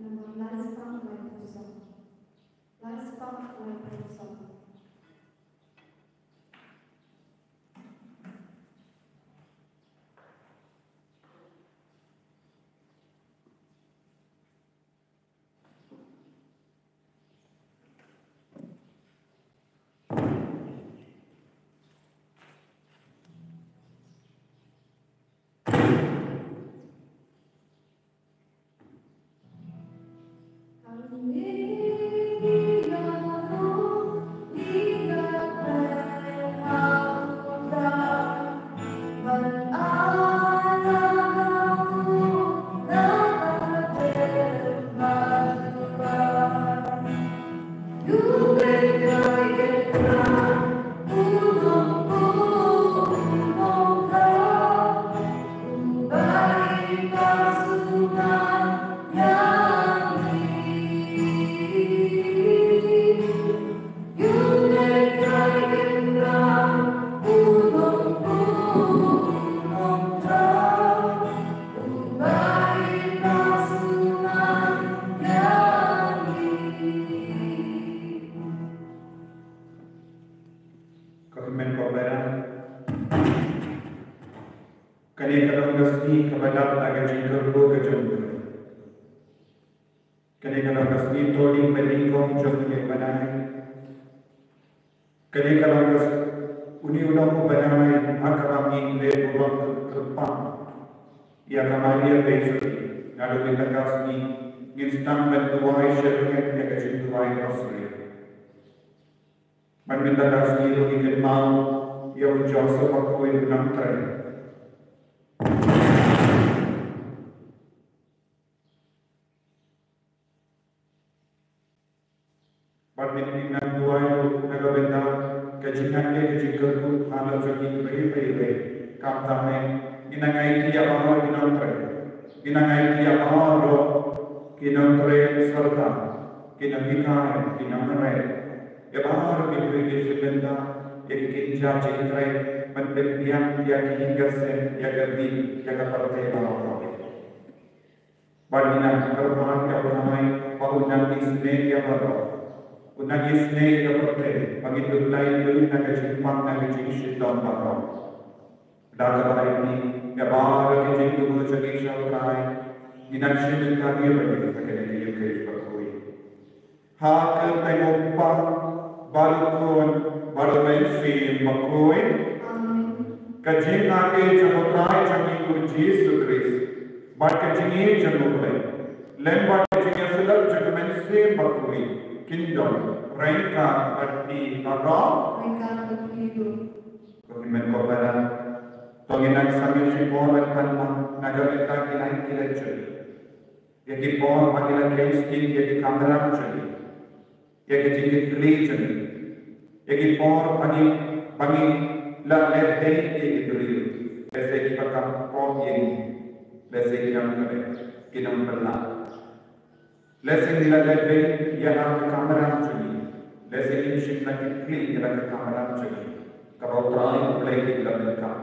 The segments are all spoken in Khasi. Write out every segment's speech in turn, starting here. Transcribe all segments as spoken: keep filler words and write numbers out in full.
Number lai spah laiphew saw. Lai spah laiphew saw. Ka hynmen ko para. Kane ka long ka sngi kaba dap na ka jingkyrkhu ka jong U Blei. Kane ka long ka sngi thoh ding bad nyngkong jong une u bnai. Kane ka long ka s-, une u long u bnai ha kaba ngi leh burom kyrpang ïa ka Maria Theisotti. Naduh mynta ka sngi ngin sdang ban duwai sha ïa ka jingduwai Rosary. Bad mynta ka sngi ruh ngi kynmaw ïa u Joseph bakhuid u nongtrei. Bad ngin nang duwai ruh na ka bynta ka jingngeit ka jingkyrkhu ha la jong ngi iwei pa iwei. Khamtam eh, ngin nang aiti ïa baroh ki nongtrei. Ngin nang aiti ïa baroh ki nongtrei sorkar, ki nonghikai, ki nongtrei. Ïa baroh ki briew ki shu bynta ïa ki kynja jingtrei ban pynbiang ïa ki ïing ki sem, ïa ka ri, ïa ka pyrthei baroh. Bad ngin nang kyrpad ïa U Trai ba un nang isynei ïa baroh. Un nang isynei ïa ka pyrthei ba ngin duh laitluid na ka jingpang na ka jingshitom baroh. Da kaba aiti ïa baroh ki jingthmu jong ngi sha U Trai, ngin nang shim bynta ïa baroh ha kane ka Eucharist bakhuid. Ha ka kyrteng U Kpa bad U Khun bad U Mynsiem Bakhuid. Amen. Ka jingaiei jong U Trai jong ngi U Jisu Khrist bad ka jingïeit jong U Blei, lem bad ka jingïasyllok jong U Mynsiem Bakhuid kin don ryngkat bad phi baroh. Ryngkat bad phi ruh. Ko hynmen ko para, to ngin nang sangeh shipor bad pan ma na ka bynta ki lai ki leit jong ngi. Ïa ki por ba ngi la kren sting ïa ki kamram jong ngi, ïa ki jingkitkhlieh jong ngi, ïa ki por ba ngi, ba ngi la leh beiñ ïa ki briew, lehse kiba kam pop ïa ngi, lehse ki nongtrei, ki nongpynlait. Lehse ngi la leh beiñ ïa la ka kamram jong ngi, lehse ngim shym la kitkhlieh ïa la ka kamram jong ngi kaba U Trai U Blei u la pynkhih.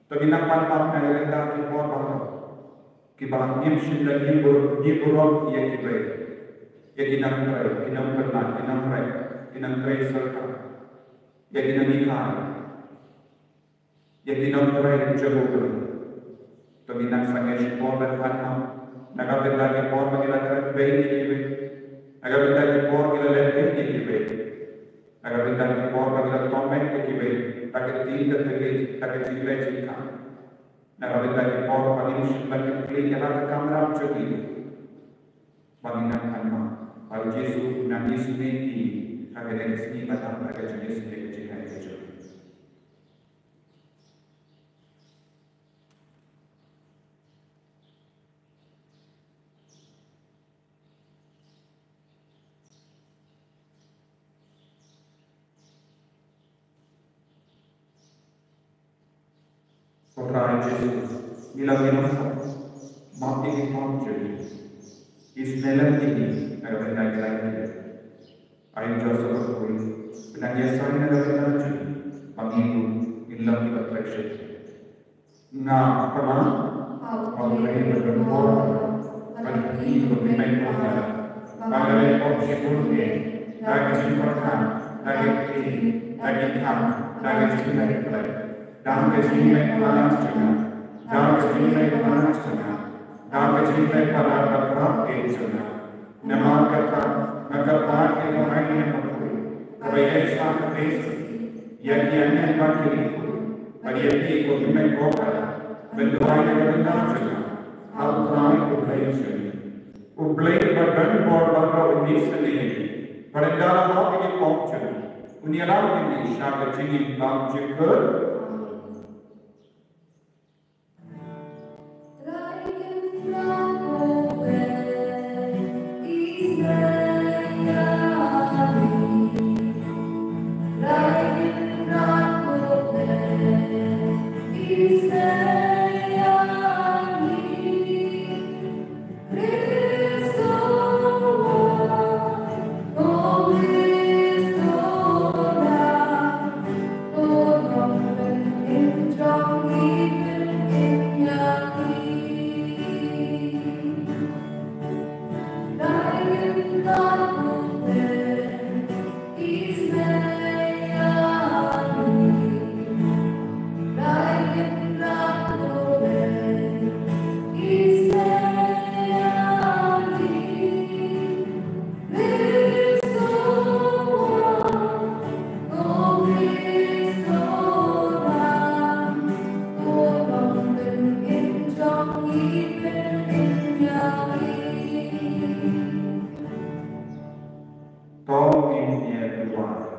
To ngin nang pan map na ka bynta ki por baroh kiba ngim shym la ñiew bur-, ñiew burom ïa kiwei, ïa ki nongtrei, ki nongpynlait, ki nongtrei, ki nongtrei sorkar, ïa ki nonghikai, ïa ki nongtrei jong U Blei. To ngin nang sangeh shipor bad pan map na ka bynta ki por ba ngi la kren beiñ ïa kiwei, na ka bynta ki por ngi la leh beiñ ïa kiwei. Na ka bynta ki por ba ngi la tom met ïa kiwei da ka ktien ka thylliej, da ka jingleh jingkhang. Na ka bynta ki por ba ngim shym la kitkhlieh ïa la ka kamram jong ngi. Ba ngin nang pan map ba U Jisu un nang isynei ïa ngi ha kane ka sngi ba tam da ka jingisynei ka jingaiei ka jong ngi. Ko Trai Jisu, ngi la ngi nongpop, map ïa ki pop jong ngi. Isynei lem ïa ngi na ka bynta ki lai ki leit. Ai u Joseph bakhuid, pynïasoh na ka bynta jong ngi, ba ngi ruh ngin long kiba trei shai. Nga kyrpad, ha U Blei ba don bor, Bad ïa ki kumne, ba nga leh pop shibun eh, da ka jingpyrkhat, da ka ktien, da ki kam, da ka jingleh pyrshah, da ka jingleh palat jong nga, da ka jingleh palat jong nga, da ka jingleh palat bakhraw eh jong nga. Namar kata, nga kyrpad ïa ka Maria bakhuid, kaba ïaishah kyrpad ïa ki, ïa ki angel bad ki riewkhuid, bad ïa phi ko hynmen ko para, ban duwai na ka bynta jong nga ha U Trai U Blei jong ngi. U Blei uba don bor baroh un ïeit sngewbha ïa ngi, bad ynda la map ïa ki pop jong ngi, un ïalam ïa ngi sha ka jingim bymjukut. To ngin ïa duwai.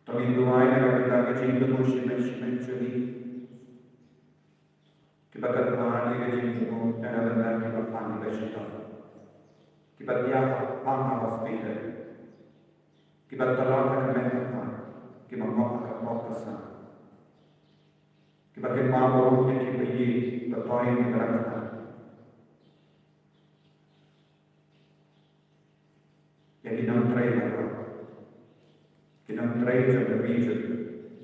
To ngin duwai na ka bynta ka jingthmu shimet shimet jong ngi, kiba kyrpad ïa ka jingthmu na ka bynta kiba pang ïa ka shitom, kiba thiah ha, pang ha hospital, kiba tlot ha ka met ka phad, kiba ngop ha ka pop ka sam, kiba kynmaw ruh ïa kiba ïeit, kiba poi, kiba rangstad. Ïa ki nongtrei baroh, ki nongtrei jong ka ri jong ngi,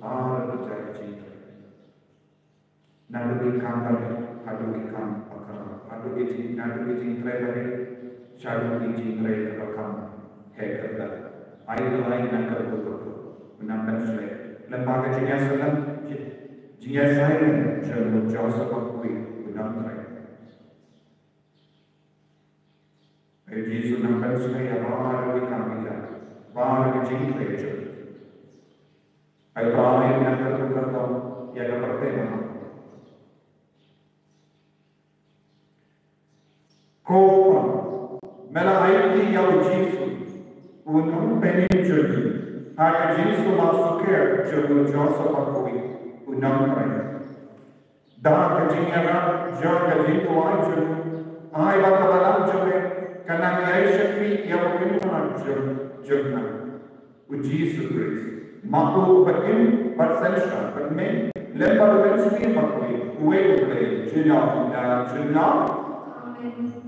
baroh ki jait jingtrei, naduh ki kam barit haduh ki kam bakhraw, haduh ki jing, naduh ki jingtrei barit shaduh ki jingtrei kaba kham heh kyrdan. Ai Trai nangkyrkhu kyrkhu, un nang pynshlei lem bad ka jingïasaid lem, jingïasaid lem jong u Joseph bakhuid, u nongtrei. Ai Jisu nang pynshlei ïa baroh ki kam ki jam, baroh ki jingtrei jong ngi. Ai Trai nangkyrkhu kyrkhu ïa ka pyrthei baroh. Ko Kpa, me la ai ïa u Jisu, u nongpynim jong ngi, ha ka jingsumar sukher jong u Joseph bakhuid, u nongtrei. Da ka jingïarap jong ka jingduwai jong u, ai ba ka balang jong me kan nang ïai shakri ïa u kynrad jong, jong nga, u Jisu Khrist. Ma u uba im bad synshar bad me, lem bad u Mynsiem Bakhuid, uwei U Blei, junom la junom. Amen.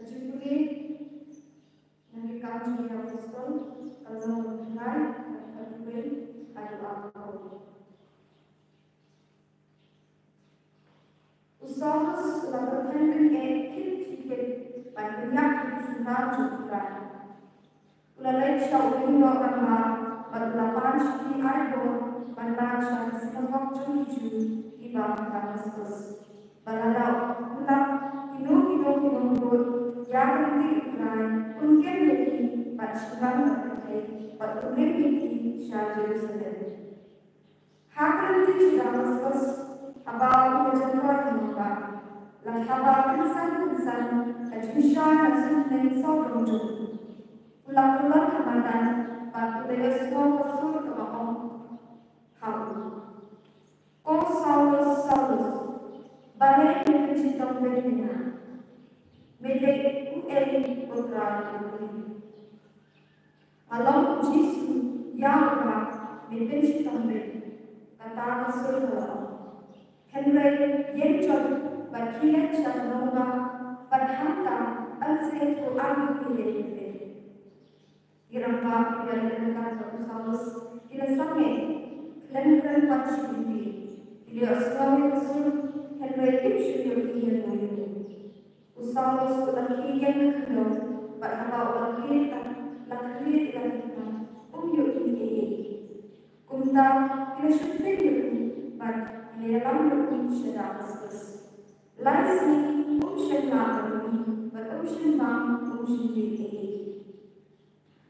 Ka jingpule na ki Kam jong ki Apostol, ka lynnong ba khyndai, ka dkhot khatwei haduh arphew. U Saulus u la pyrthen kyneh khit shi khit ban pynïap ïa ki synran jong U Trai. U la leit sha u lyngdoh rangbah bad u la pan sha ki ai bor ban leit sha ki synagog jong ki Jiw kiba ha Damaskus, ba lada u lap kino kino ki nongbud ïa ka lynti U Trai, un kem ïa ki bad shynrang bad pyrthei, bad un rim ïa ki sha Jerusalem. Ha ka lynti sha Damaskus, haba u la jan roi ha nongbah, la thaba kynsan kynsan ka jingshai ha suiñ bneng sawdong jong u. U la kular ha madan bad u la ïohsngew ka sur kaba ong ha u, "Ko Saulus, Saulus, balei me pynshitom beiñ ïa nga? Me dei uei, ko Trai, ko Trai?" "Nga long u Jisu, ïa uba me pynshitom beiñ," kata ka sur ka la ong. Hynrei ïeng jot bad khie leit sha ka nongbah, bad hangta yn sa ïathuh aïu ki leh ki leh. Ki rangbah ki la leit ryngkat bad u Saulus, ki la sangeh khlem kren pat shi lynti. Ki la ïohsngew ïa ka sur, hynrei kim shym ïohi ïa u. U Saulus u la khie ïeng ha khyndew, bad haba u la khie, la khie ïa la ki khmat, um ïohi ei ei. Kumta ki la sheptieng ïa u bad ki la ïalam ïa u sha Damaskus. Lai sngi um shym lah ban ïohi bad um shym bam, um shym leh ei ei.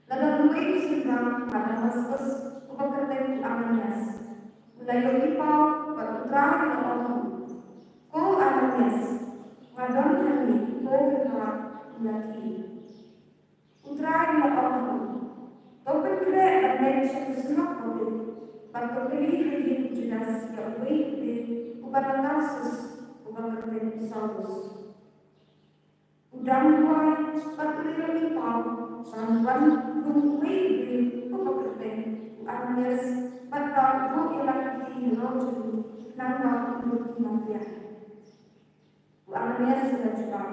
La don uwei u synran ha Damaskus uba kyrteng u Ananias. U la ïohi paw bad u Trai u la ong ha u, "Ko Ananias." "Nga don hangne, ko Kynrad," u la kylli. U Trai u la ong ha u, "To pynkhreh bad leit sha ka synagoge bad to kylli ha ïing u Judas ïa uwei u briew uba na Tarsus uba kyrteng u Saulus. U dang duwai bad u la ïohi paw ba wan kum uwei u briew uba kyrteng u Ananias, bad ba u buh ïa la ki kti halor jong u, khnang ba un lut khmat ïa." U Ananias u la jubab,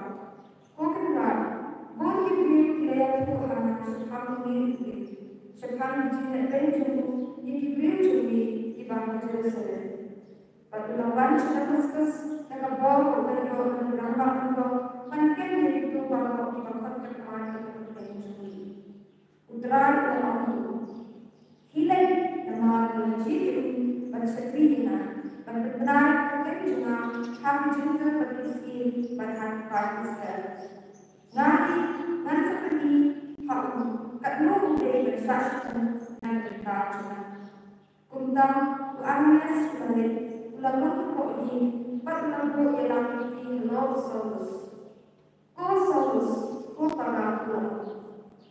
"Ko Kynrad, bun ki briew ki la ïathuh ha nga shaphang une u briew, shaphang ki jingleh beiñ jong u ïa ki briew jong me kiba ha Jerusalem." Bad u la wan sha Damaskus da ka bor ba u la ïoh na ki rangbah lyngdoh ban kem ïa kito baroh kiba khot ka kyrteng jong me. U Trai u la ong ha u, "Khie leit, namar nga la jied ïa u ban shakri ïa nga, ban pynbna ïa ka kyrteng jong nga ha ki Jentil bad ki syiem bad ha ki paid Israel. Nga hi ngan sa pyni ha u katno u dei ban shah shitom na ka bynta jong nga." Kumta u Ananias u la leit, u la lut hapoh ïing bad u la buh ïa la ki kti halor u Saulus. "Ko Saulus, ko para," u la ong,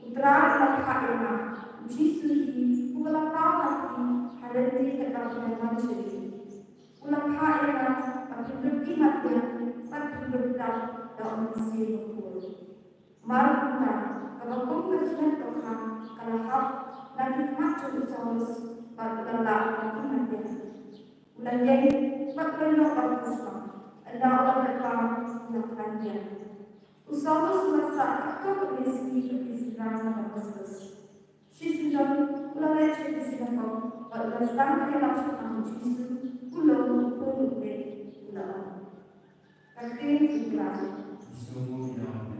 "U Trai u la phah ïa nga, u Jisu hi uba la paw ha phi ha lynti katba phi dang wan sha ïing. U la phah ïa nga ba phin lut imat ïa nga bad phin lut dap da u Mynsiem Bakhuid." Mar kumta, kaba kum ka jingïathuhkhana ka la hap na ki khmat jong u Saulus bad u la lah ban imat ïa nga. U la ïeng bad u la ïoh baptisma. Ynda u la dep paw, u la khlaiñ biang. U Saulus u la sah katto katne sngi bad ki synran na Damaskus. Shisyndon u la leit sha ki synagog bad u la sdang ban ïalap shaphang u Jisu, u long u Khun u Blei, u la ong. Ka ktien U Trai. Sngewbha ïa me.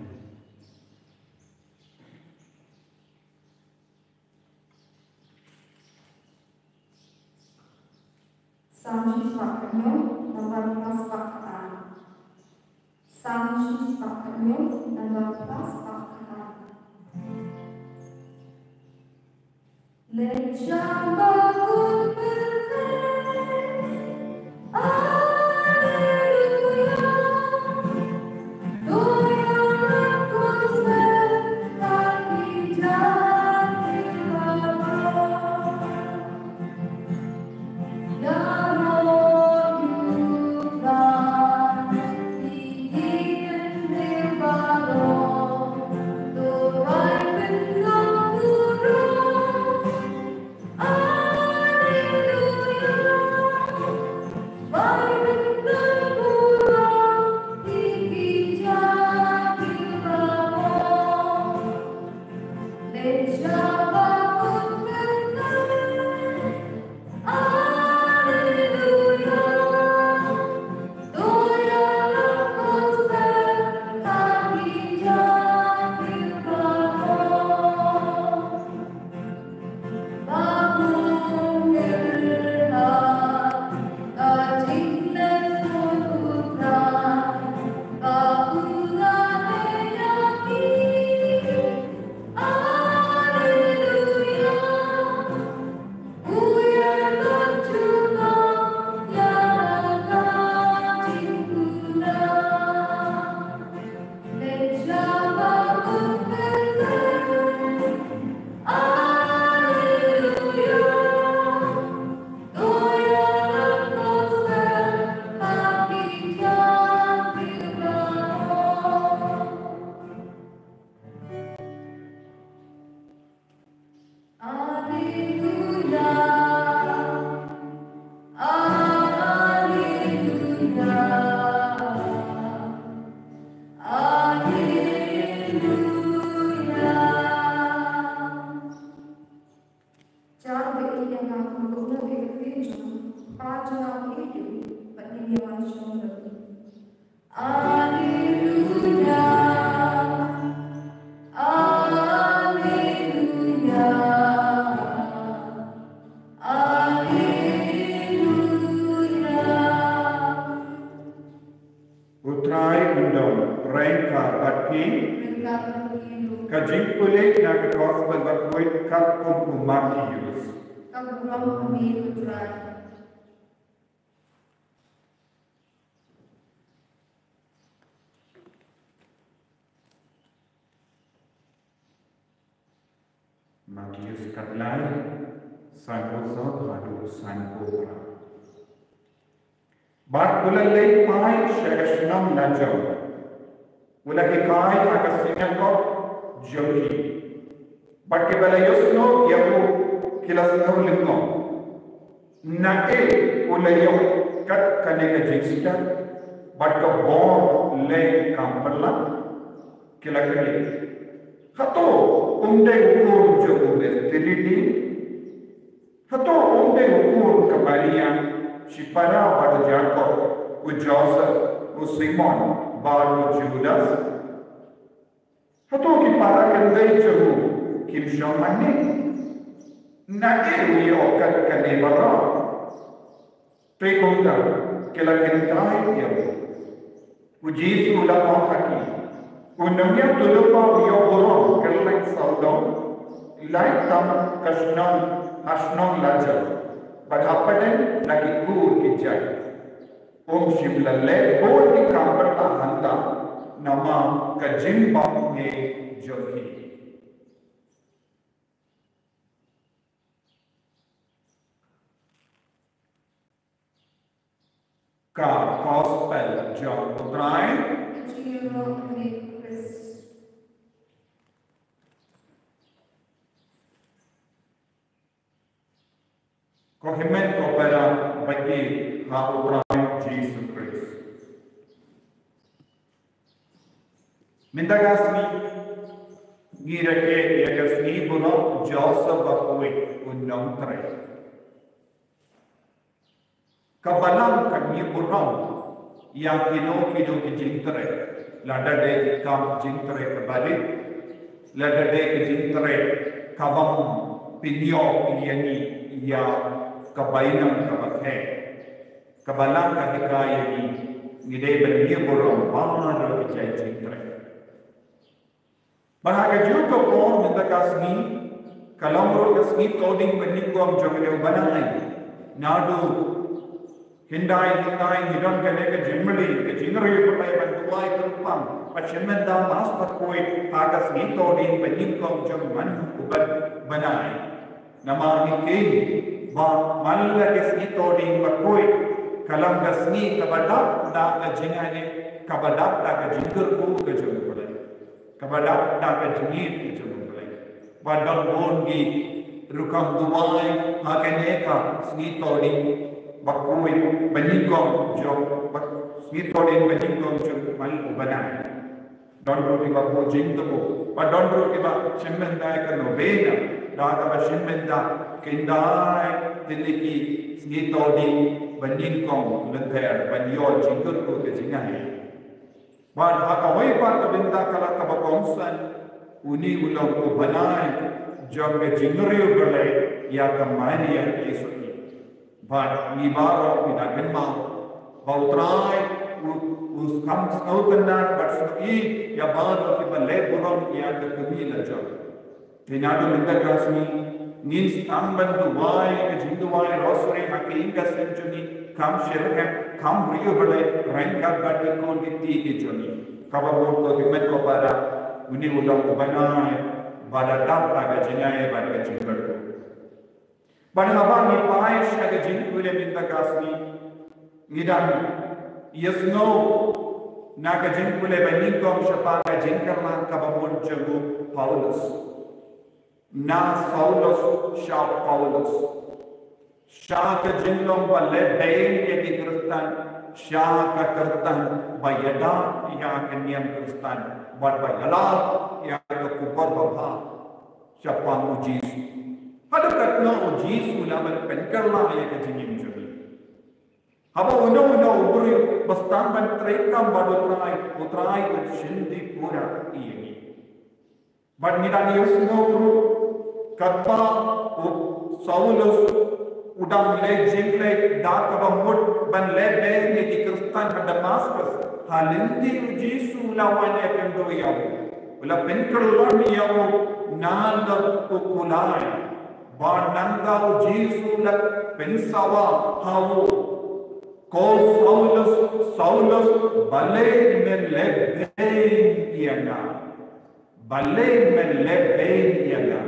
Salm shispah hynñiew, nambar phra spah khatar. Salm shispah hynñiew, nambar phra spah khatar. Leit shamba bun pyrthei. Alleluia. Ryngkat bad phi. Ryngkat bad phi ruh. Ka jingpule na ka gospel bakhuid katkum u Mathaios. Ka burom ha me ko Trai. Mathaios khatlai, sanphew saw haduh sanphew phra. Bad u la leit phai sha ka shnong lajong. U la hikai ha ka synagog jong ki. Bad kiba la ïohsngew ïa u ki la sngew lyngngoh. Naei u la ïoh kat kane ka jingstad bad ka bor lei kam pynlong? Ki la kylli. Hato um dei u khun jong u mistri ne? Hato um dei u khun ka Maria, shipara bad u Jakob, u Joseph, u Simon bad u Judas? Hato ki para kynthei jong u kim shong hangne? Naei u ïoh kat kane baroh? Te kumta ki la kyntait ïa u. U Jisu u la ong ha ki, u nongïathuhlypa u ïoh burom kylleng sawdong, lait tam ka shnong ha shnong lajong, bad hapdeng la ki kur ki jait. Um shym la leh bun ki kam pynlong hangta namar ka jingbymheh jong ki. Ka gospel jong u Trai. Ka jingïaroh ïa me ko Khrist. Ko hynmen ko para bad ngi ha u Trai Jisu Khrist. Mynta ka sngi ngi rakhe ïa ka sngi burom Joseph bakhuid u nongtrei. Ka balang ka ngi burom ïa kino kino ki jingtrei, lada dei ki kam jingtrei kaba rit, lada dei ki jingtrei kaba pynïoh ïa ngi ïa ka bainong kaba kheh. Ka balang ka hikai ïa ngi, ngi dei ban ngi burom baroh ki jait jingtrei. Bad ha kajuh ka por mynta ka sngi ka long ruh ka sngi Thohdieng ba nyngkong jong une u bnai. Naduh hyndai hyndai ngi don kane ka jingmlien, ka jingriewblei ban duwai kyrpang bad shim bynta Mass bakhuid ha ka sngi Thohdieng ba nyngkong jong u bnai. Namar ngi kheiñ ba man la ka sngi Thohdieng bakhuid ka long ka sngi kaba dap da ka jingaiei, kaba dap da ka jingkyrkhu ka jong U Blei, kaba dap da ka jingïeit ka jong U Blei. Ba don bun ki rukom duwai ha kane ka sngi Thohdieng bakhuid ba nyngkong jong, sngi Thohdieng ba nyngkong jong u bnai. Don ruh kiba buh jingthmu, ba don ruh kiba shim bynta ïa ka novena, da kaba shim bynta khyndai tylli ki sngi Thohdieng ba nyngkong lynter ban ïoh jingkyrkhu ka jingaiei. Bad ha kawei pat ka bynta ka la kaba kongsan, une u long u bnai jong ka jingriewblei ïa ka Maria Ïsuki. Bad ngi baroh ngi da kynmaw ba U Trai u, u kham sngewtynnad bad sngewbha ïa baroh kiba leh burom ïa ka kmie lajong. Te naduh mynta ka sngi ngin sdang ban duwai ka jingduwai Rosary ha ka ïing ka sem jong ngi, kham shitrhem, kham riewblei ryngkat bad ki khun ki kti ki jong ngi. Kaba mut ko hynmen ko para, une u long u bnai ba la dap da ka jingaiei bad ka jingkyrkhu. Bad haba ngi peit sha ka jingpule mynta ka sngi, ngi dang ïohsngew na ka jingpule ba nyngkong shaphang ka jingkyrpang kaba mut jong u Paulus. Na Saulus sha Paulus. Sha ka jinglong ba leh beiñ ïa ki Khristan, sha ka kyrteng ba ïada ïa ka niam Khristan, bad ba ïada ïa ka khubor babha shaphang u Jisu. Haduh katno u Jisu u lah ban pynkylla ïa ka jingim jong ngi. Haba uno uno u briew ba sdang ban treikam bad u Trai, u Trai un shim dih pura ïa ngi. Bad ngi dang ïohsngew ruh katba u Saulus u dang leh jingleh da kaba mut ban leh beiñ ïa ki Khristan ha Damaskus. Ha lynti u Jisu u la wan ïakynduh ïa u, u la pynkyllon ïa u na la u kulai. Bad nangta u Jisu u la pynsawa ha u, "Ko Saulus, Saulus, balei me leh beiñ ïa nga? Balei me leh beiñ ïa nga?"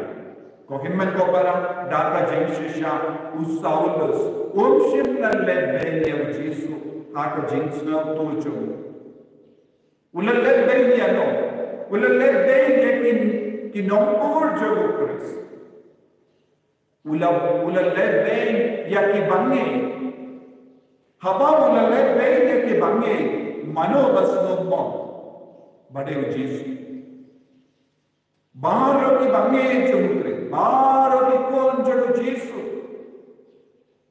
Ko hynmen ko para, da ka jingshisha u Saulus um shym la leh beiñ ïa u Jisu ha ka jingsngewthuh jong u. U la leh beiñ ïano? U la leh beiñ ïa ki, ki nongbud jong u Khrist. U la, u la leh beiñ ïa ki bangeit. Haba u la leh beiñ ïa ki bangeit, mano ba sngewbha? Ba dei u Jisu. Baroh ki bangeit jong u Khrist, baroh ki khun jong u Jisu,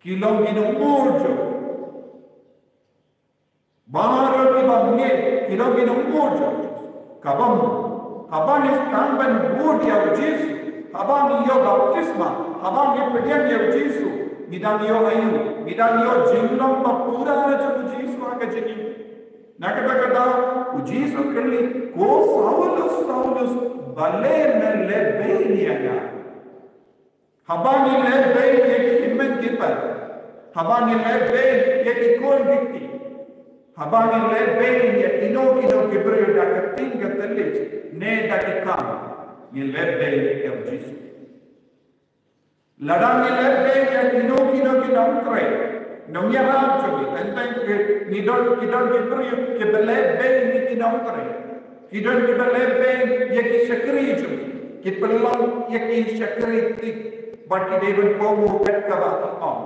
ki long ki nongbud jong u. Baroh ki bangeit ki long ki nongbud jong u Jisu. Kaba, haba ngi sdang ban bud ïa u Jisu, haba ngi ïoh baptisma, haba ngi pdiang ïa u Jisu, ngi dang ïoh aïu? Ngi dang ïoh jinglong ba pura jong u Jisu ha ka jingim. Na kata ka daw u Jisu u kylli, "Ko Saulus, Saulus, balei me leh beiñ ïa nga?" Haba ngi leh beiñ ïa ki hynmen ki para, haba ngi leh beiñ ïa ki khun ki kti, haba ngi leh beiñ ïa kino kino ki briew da ka ktien ka thylliej ne da ki kam, ngi leh beiñ ïa u Jisu. Lada ngi leh beiñ ïa kino kino ki nongtrei, nongïarap jong ngi, teng teng ki, ngi don, ki don ki briew kiba leh beiñ ïa ki nongtrei. Ki don kiba leh beiñ ïa ki shakri jong ngi, ki pynlong ïa ki shakri tik, bad ki dei ban kohnguh kat kaba ki ong.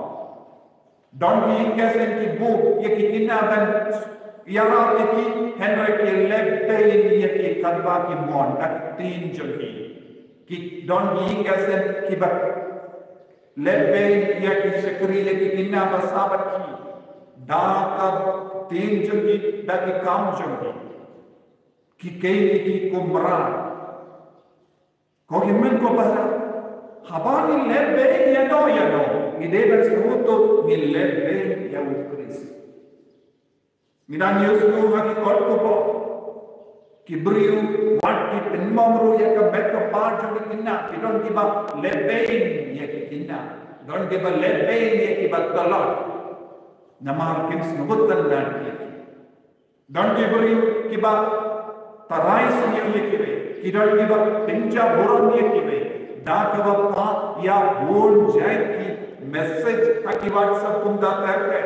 Don ki ïing ki sem ki buh ïa ki khynnah ban ïarap ïa ki, hynrei ki leh beiñ ïa ki katba ki mon, da ka ktien jong ki. Ki don ki ïing ki sem kiba leh beiñ ïa ki shakri ïa ki khynnah ba sah bad ki, da ka ktien jong ki, da ki kam jong ki. Ki kheiñ ïa ki kum mrad. Ko hynmen ko para, haba ngi leh beiñ ïano ïano, ngi dei ban sngewthuh ngi leh beiñ ïa u Khrist. Ngi dang ïohsngew ha ki kot khubor, ki briew wat ki pynmong ruh ïa ka met ka phad jong ki khynnah, ki don kiba leh beiñ ïa ki khynnah, don kiba leh beiñ ïa kiba tlot. Namar kim sngewthuh ïa ki. Don ki briew kiba tharai sniew ïa kiwei, ki don kiba pynjah burom ïa kiwei, da kaba phah ïa bun jait ki message ha ki WhatsApp kumta ter ter.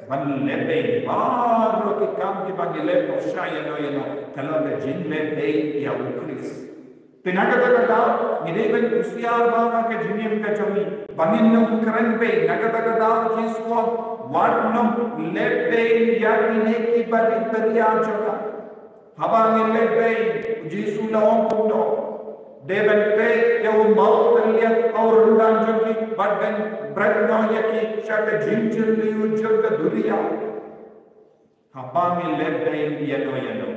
Ban leh beiñ, baroh ki kam kiba ngi leh pyrshah ïano ïano, ka long ka jingleh beiñ ïa u Khrist. Te na kata ka daw ngi dei ban husiar bha ha ka jingim ka jong ngi ba ngin ym kren beiñ. Na kata ka daw Jisu u ong, wat nym leh beiñ ïa kine kiba rit ba ria jong nga. Haba ngin leh beiñ, u Jisu u la ong kumno? Dei ban peit ïa u maw tylliat ha u ryndang jong ngi bad ban bret noh ïa ki sha ka jingjylliew jong ka duriaw. Haba ngi leh beiñ ïano ïano,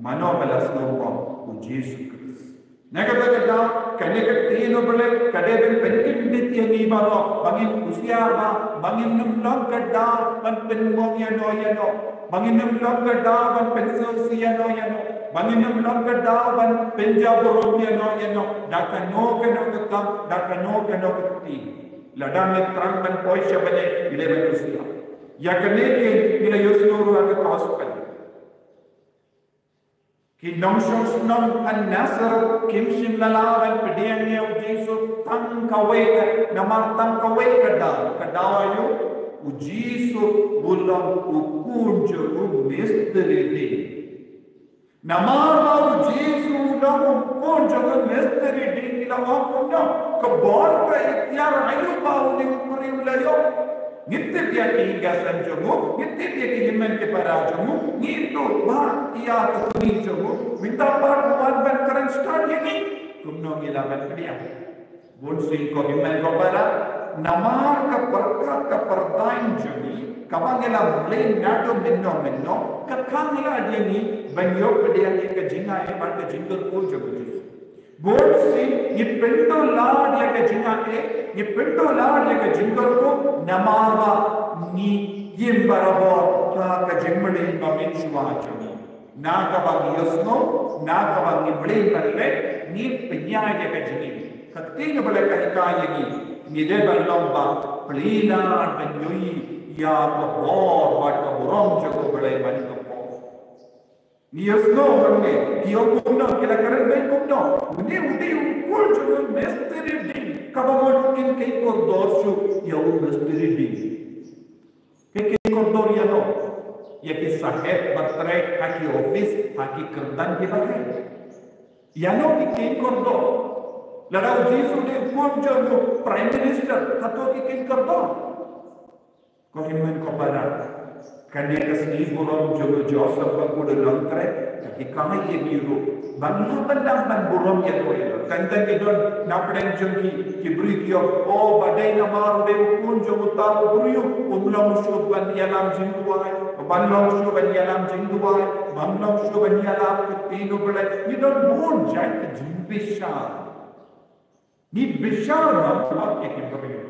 mano ba la sngewbha? U Jisu Khrist. Na kata ka daw kane ka ktien U Blei ka dei ban pynkyndit ïa ngi baroh ba ngin husiar bha, ba ngin ym long ka daw ban pynmong ïano ïano, ba ngin ym long ka daw ban pynsngewsih ïano ïano, ba ngin ym long ka daw ban pynjah burom ïano ïano da kano kano ka kam, da kano kano ka ktien. Lada ngi thrang ban poi sha bneng, ngi dei ban husiar. Ïa kane ngi la ïohsngew ruh ha ka gospel. Ki nongshong shnong ha Nasareth kim shym la lah ban pdiang ïa u Jisu tang kawei ka, namar tang kawei ka daw, ka daw aïu? U Jisu u long u khun jong u mistri dieng. Namar ba u Jisu u long u khun jong u mistri dieng, ki la ong kumno? Ka bor ka iktiar aïu ba une u briew u la ïoh? Ngi tip ïa ki ïing ki sem jong u, ngi tip ïa ki hynmen ki para jong u, ngi ithuh bha ïa ka kmie jong u. Mynta pat u wan ban kren stad ïa ngi. Kumno ngi lah ban pdiang? Bun sien ko hynmen ko para, namar ka pyrkhat ka pyrdaiñ jong ngi kaba ngi la mlien naduh mynno mynno, ka khang lad ïa ngi ban ïoh pdiang ïa ka jingai bad ka jingkyrkhu jong u Jisu. Bun sien ngi pyndonkam ïa ka jingaiei, ngi pyndonkam ïa ka jingkyrkhu, namar ba ngi im barabor ha ka jingmlien ba mynshuwa jong ngi. Na kaba ngi ïohsngew, na kaba ngi mlien ban leh, ngi pynïaid ïa ka jingim. Ka ktien U Blei ka hikai ïa ngi, ngi dei ban long ba plie lad ban ïohi ïa ka bor bad ka burom jong U Blei man ka por. Ngi ïohsngew hangne, ki ong kumno, ki la kren beiñ kumno. Une u dei u khun jong u mistri dieng, kaba mon kin kieñ kordor shuh ïa u mistri dieng. Ki kieñ kordor ïano? Ïa ki sahep ba trei ha ki office, ha ki kyrdan kiba heh. Ïano ki kieñ kordor? Lada U Jisu u dei u khun jong u Prime Minister, hato ki kieñ kordor? Ko hynmen ko para, kane ka sngi burom jong u Joseph ba u la long trei, ka hikai ïa ngi ruh ba ngi hap ban dang ban burom ïa u. Tang tang ngi don na pdeng jong ngi ki briew ki ong, o, ba dei namar u dei u khun jong uta u briew, um long shuh ban ïalam jingduwai, ban long shuh ban ïalam jingduwai, ban long shuh ban ïalap ka ktien U Blei. Ngi don bun jait ka jingbishar. Ngi bishar bamwad ïa ki briew.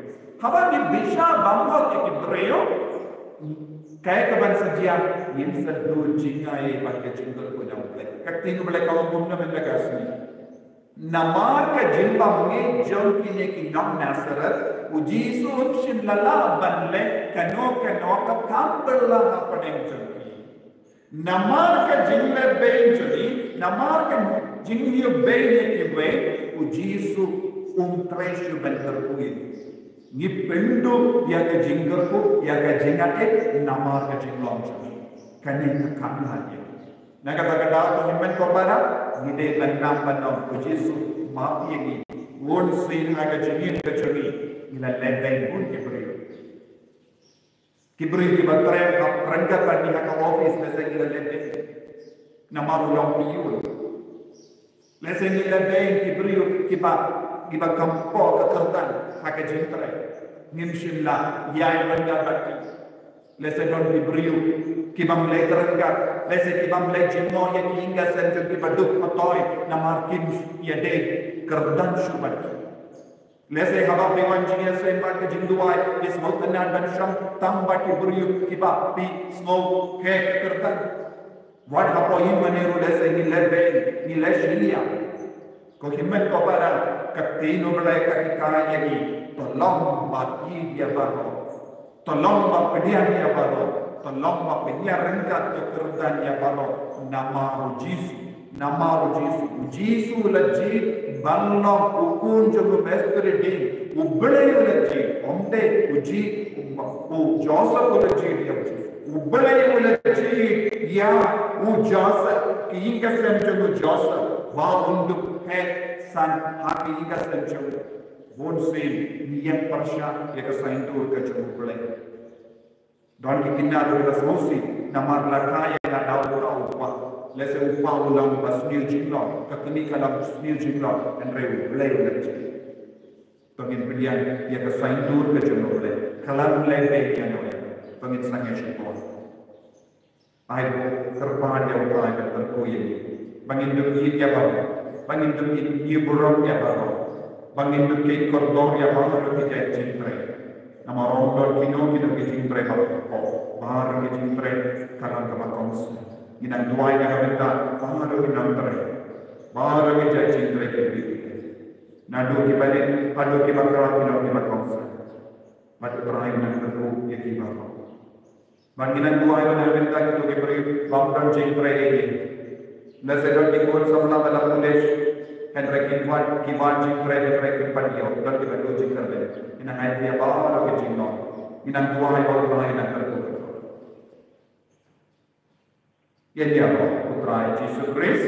Haba ngi bishar bamwad ïa ki briew, kaei kaban sa jia? Ngin sa duh jingaiei bad ka jingkyrkhu jong U Blei. Ka ktien U Blei ka ong kumno mynta ka sngi? Namar ka jingbymngeit jong kine ki nong Nasareth, U Jisu um shym la lah ban leh kano kano ka kam pyrshah hapdeng jong ki. Namar ka jingleh beiñ jong ngi, namar ka jingleh beiñ ïa kiwei, U Jisu um trei shuh ban kyrkhu ïa ngi. Ngi pynduh ïa ka jingkyrkhu, ïa ka jingaiei, namar ka jinglong jong ngi. Kane ka kam ïa ngi. Na kata ka daw, ko hynmen ko para, ngi dei ban nam ban ong, U Jisu, map ïa ngi. Bun sien ha ka jingim ka jong ngi, ngi la leh beiñ bun ki briew. Ki briew kiba trei hap ryngkat bad ngi ha ka office, lehse ngi la leh beiñ namar u long piun. Lehse ngi la leh beiñ ki briew kiba, kiba kham pop ka kyrdan ha ka jingtrei. Ngim shym la ïai ryngkat bad ki. Lehse don ki briew kibym leh ryngkat, lehse kibym leh jingmut ïa ki ïing ka sem jong ki, kiba duk patoi namar kim ïadei kyrdan shuh bad ki. Lehse haba phi wan jingïaseng bad ka jingduwai, phi sngewtynnad ban shong tang bad ki briew kiba phi sngew heh ka kyrdan. Wat hapoh ïing mane ruh lehse ngi leh beiñ, ngi leh shiliang. Ko hynmen ko para, ka ktien U Blei ka hikai ïa ngi, to long ba ïeit ïa baroh. To long ba pdiang ïa baroh, to long ba pynïaryngkat ka kyrdan ïa baroh, namar U Jisu, namar U Jisu. U Jisu u la jied ban long u khun jong u mistri dieng, U Blei u la jied, ym dei u jied, u, u Joseph u la jied ïa U Jisu. U Blei u la jied ïa u Joseph, ki ïing ka sem jong u Joseph, ba un dup heh san ha ki ïing ka sem jong u. Bun sien ngi ïeng pyrshah ïa ka saiñdur ka jong U Blei. Don ki kynja ruh ki la sngewsih, namar la kha ïa nga da uta u kpa. Lehse u kpa u long ba sniew jinglong, ka kmie ka long sniew jinglong, hynrei U Blei u la jied. To ngin pdiang ïa ka saiñdur ka jong U Blei. Khlem leh beiñ ïano ïano. To ngin sangeh shipor. Ai buh kyrpad ïa U Trai ban kyrkhu ïa ngi. Ba ngin dup ïeit ïa baroh. Ba ngin dup ïeit, ïeit burom ïa baroh. Ba ngin dup kieñ kordor ïa baroh ki jait jingtrei. Namar ym don kino kino ki jingtrei ba kyrpad. Baroh ki jingtrei ka long kaba kongsan. Ngi nang duwai na ka bynta baroh ki nongtrei. Baroh ki jait jingtrei ki briew ki. Naduh kiba rit haduh kiba khraw ki long kiba kongsan. Bad U Trai u nang kyrkhu ïa ki baroh. Bad ngi nang duwai ruh na ka bynta kito ki briew bym don jingtrei ei ei. Lehse don ki khun samla ba la college, hynrei kim wad, ki wad jingtrei hynrei kim pat ïoh, don kiba duh jingkyrmen. Ngi nang ai ïa baroh ki jinglong. Ngi nang duwai ba U Trai u nang kyrkhu. Ïa ïa U Trai Jisu Khrist.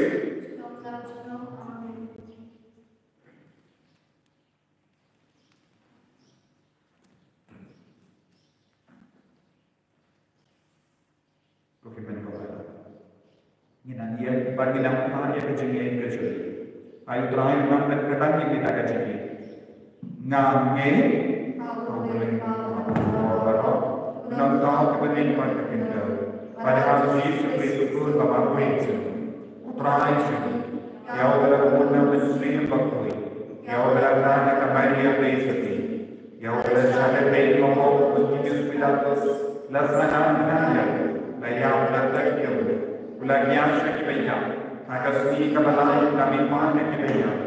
Ko hynmen ko para. Ngi nang ïeng bad ngi nang phai ïa ka jingïeng ka jong ngi. Ai U Trai u nang pynkyrdan ïa ngi na ka jingïeng. Nga ngeit ba U Blei uba baroh, u nongthaw ka bneng bad ka khyndew, bad U Jisu Khrist u Khun ba marwei jong ngi, U Trai jong ngi. Ïa u ba la bun na u Mynsiem Bakhuid. Ïa u ba la kha na ka Maria Theisotti. Ïa u ba la shah leh beiñ ha u Pontius Pilatus, la sah ha bneng, la ïap, la tep, ïa u, u la ïaid sha kiba ïap, ha ka sngi kaba lai u la mihpat na kiba ïap,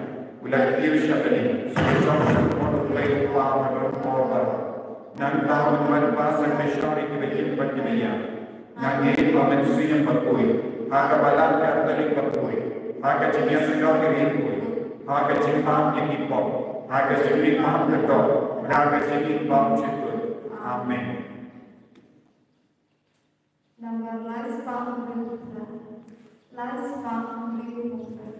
u la kiew sha bneng, u la shong ha ka kyrpad U Blei U Kpa ba don por baroh. Nangta un wan pat ban bishar ïa kiba im bad kiba ïap. Nangta ha u Mynsiem Bakhuid, ha ka balang Katholik bakhuid, ha ka jingïasyllok ïa ki riewkhuid, ha ka jingmap ïa ki pop, ha ka jingmihpat ka doh, ha ka jingim bymjukut. Amen. Namar lai spah hynriew phra. Lai spah hynriew phra.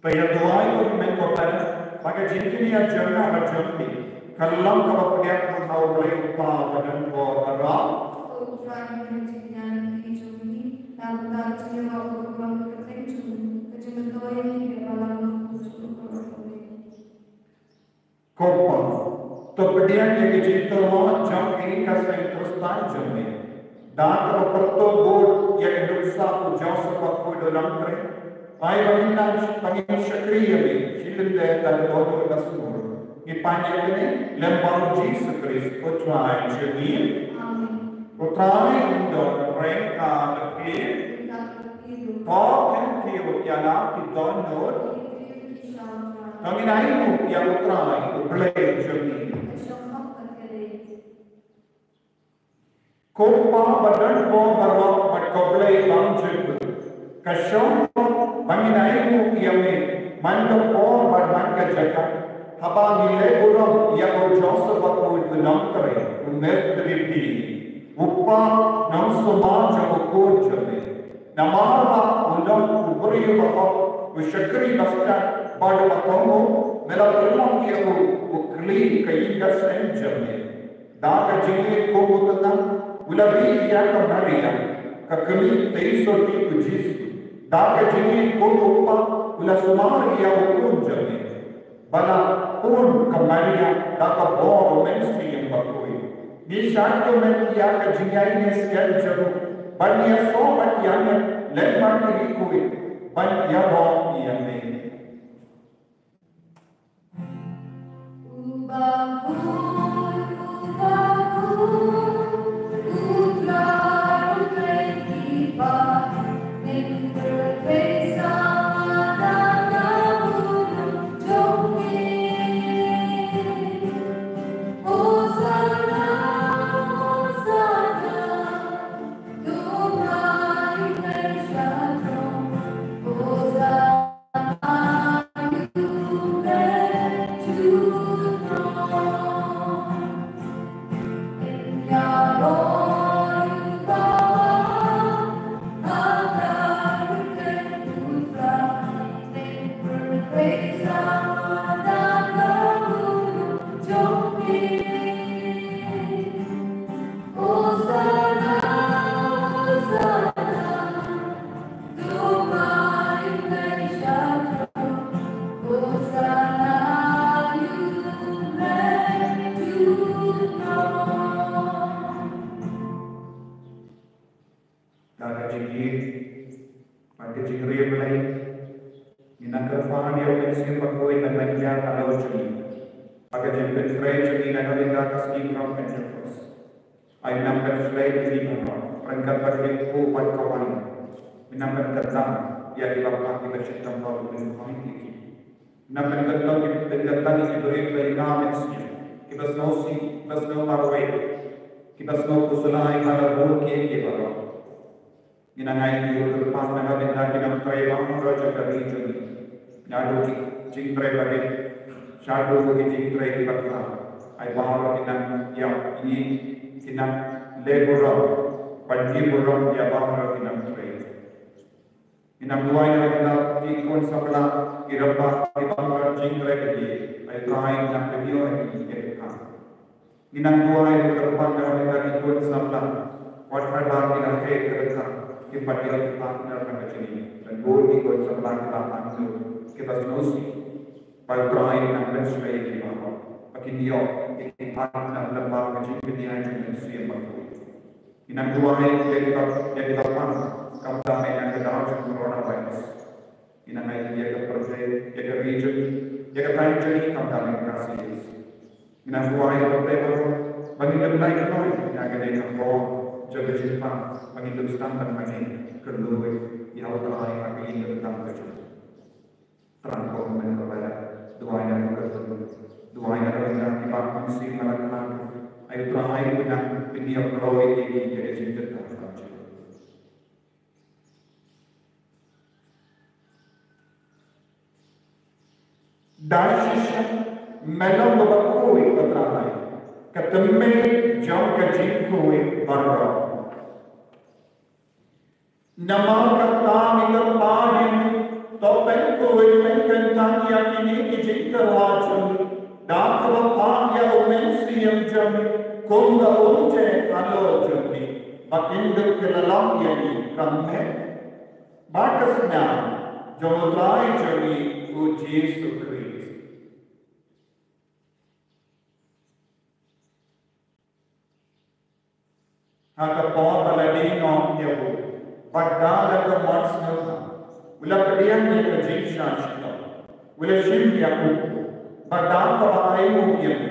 Te ïa duwai ko hynmen ko para, ba ka jingkynnoh jong nga bad jong phi kan long kaba pdiang ha U Blei U Kpa uba don bor baroh. Ko Trai, ha ka jingïaid lynti jong ngi, na ka bynta ka jingïaroh ka burom ka kyrteng jong me, ka jingmyntoi ïa ngi ha balang jong u baroh. Ko Pa, to pdiang ïa ka jingtyrwa jong phi ha ka seng Khristan jong me. Da kaba pyrto bud ïa ka nuksa u Joseph bakhuid u nongtrei, ai ba ngin nang, ba ngin shakri ïa me shi lyndet da ka dohnud basngur. Ngi pan ïa kane lyngba U Jisu Khrist U Trai jong ngi. Amen. U Trai un don ryngkat bad phi. To kyntiew ïa la ki dohnud. To ngin ainguh ïa U Trai U Blei jong ngi. Ko Pa ba don bor baroh bad ko Blei bymjukut, ka shong ba ngin ainguh ïa me man ka por bad man ka jaka, haba ngi leh burom ïa u Joseph bakhuid u nongtrei, u mistri phi, u kpa nongsumar jong u khun jong me. Namar ba u long u briew ba hok, u shakri ba stad bad uba kohnguh, me la pynlong ïa u u khlieh ka ïing ka sem jong me. Da ka jingïeit kum u tnga u la ri ïa ka Maria, ka kmie theisotti u Jisu. Da ka jingïeit kum u kpa u la sumar ïa u khun jong me, ba la pun ka Maria da ka bor u Mynsiem Bakhuid. Ngi shah kmen ïa ka jingïaineh skhem jong u, bad ngi ïasoh bad ïaineh lem bad ki riewkhuid ban ïaroh ïa me. ka jingriewblei. Ngi nang kyrpad ïa u Mynsiem Bakhuid ban ïaid halor jong ngi ha ka jingpyntrei jong ngi na ka bynta ka sngi Pentekost. Ai u nang pynshlei ïa ngi baroh ryngkat bad ka riewkhuid bad ka waiñ. U nang pynkyntang ïa kiba pang, kiba shitom bad u nang pynkyntang ïa ki. U nang pynkyntang, pynkyntang ïa ki briew kiba ïa nga mynsiem, kiba sngewsih, kiba sngew marwei, kiba sngew khuslai ha ka bun ki, ki baroh. Ngi nang ai ïa u kyrpad na ka bynta ki nongtrei baroh jong ka ri jong ngi. Naduh ki jingtrei barit shaduh ki jingtrei kiba khraw. Ai baroh ki nang ïa, ki nang leh burom, ban leh burom ïa baroh ki nongtrei. Ngi nang duwai na ka bynta ki khun samla, ki rangbah, ki bym don jingtrei ïa, ai Trai nang pynïoh ïa ki, ïa ki. Ngi nang duwai ruh kyrpad na ka bynta ki khun samla, wat haba ki la heh ki rta, kim pat ïoh ki partner ha ka jingim. Don bun ki khun samla kiba angnud, kiba sngewsih. Ba U Trai nang pynshlei ïa ki baroh ba kin ïoh ïa ki partner lyngba ka jingpynïaid jong U Mynsiem Bakhuid. Ngi nang duwai ïa kiba, ïa kiba pang, khamtam ïa ka daw jong coronavirus. Ngi nang ai ïa ka pyrthei, ïa ka ri jong ngi, ïa ka thaiñ jong ngi, khamtam ïa ka Khasi Hills. Ngi nang duwai ïa ka pyrthei baroh ba ngin ym lait kloi na kane ka por jong ka jingpang, ba ngin ym sdang ban mane kynluid ïa U Trai ha ka ïing ka sem ka jong ngi. Trai ko, men ko ba duwai na ka, duwai na ka bynta kiba mynsiem ba la khlad. Ai U Trai, pynang pynïap kloi ïa ki ïa ka jingjynjar ka jong ngi. Da shisha me long uba khuid, ko Trai, ka tymmen jong ka jingkhuid baroh. Namar kata ngi kyrpad ïa me, to pynkhuid pynkyntang ïa kine ki jingtyrwa jong ngi da kaba pang ïa U Mynsiem jong me, kumba un jia halor jong ngi, ba kin dup ki la long ïa ngi ka met bad ka snam jong U Trai jong ngi U Jisu Khrist. Ha ka por ba la die noh ïa u, bad da la ka mon sngewthuh, u la pdiang ïa ka jingshah shitom, u la shim ïa u, bad da kaba ainguh ïa u,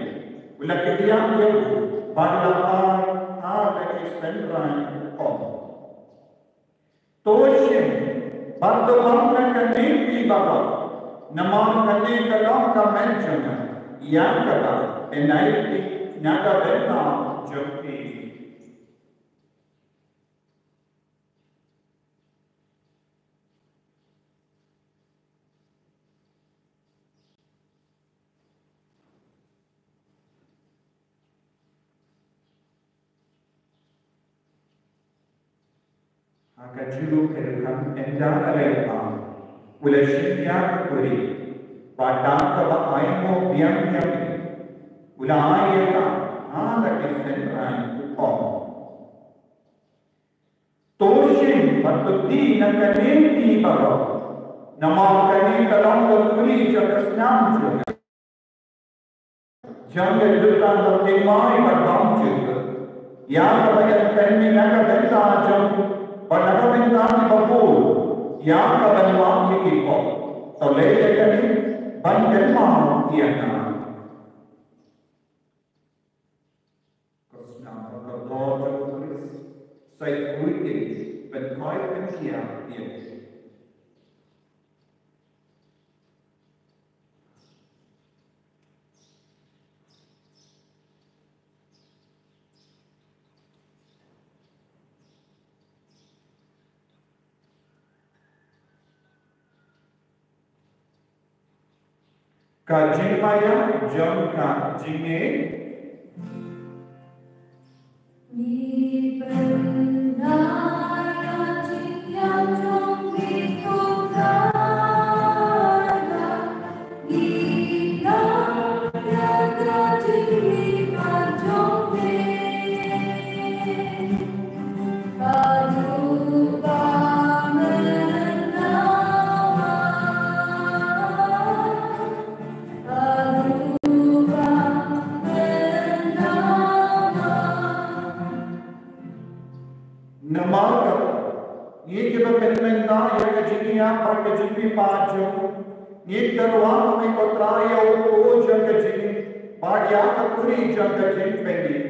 u la kdiang ïa u, bad u la ai ha la ki synran, u ong: To shim bad to ong na kane phi baroh, namar kane ka long ka met jong nga, ïa kaba yn ai phi na ka bynta jong phi. Ha ka juh ka dkhot, ynda la ïa bam, u la shim ïa ka kuri, bad da kaba ainguh biang ïa u, u la ai ïa ka ha la ki synran, u ong: To shim bad to die na kane phi baroh, namar kane ka long ka kuri jong ka snam jong nga, jong ka jutang baptisma bad bymjukut, ïa kaba yn pynmih na ka bynta jong phi bad na ka bynta kiba bun, ïa kaban wad ïa ki pop. To leh ïa kane ban kynmaw ïa nga. Ka snam bad ka dor jong U Khrist, sa ïakhuid ïa ngi, pynkhuid pynkhiah ïa ngi. Ka jingmaïa jong ka jingngeit. Ngi pynda ïa ka jingïaid jong ngi, ko Trai, ngi pynda ïa ka jingngeit jong ngi. pynmynta ïa ka jingïap bad ka jingbipat jong u. Ngi tyrwa ha me ko Trai ïa u kpu jong ka jingim bad ïa ka kuri jong ka jingpynim.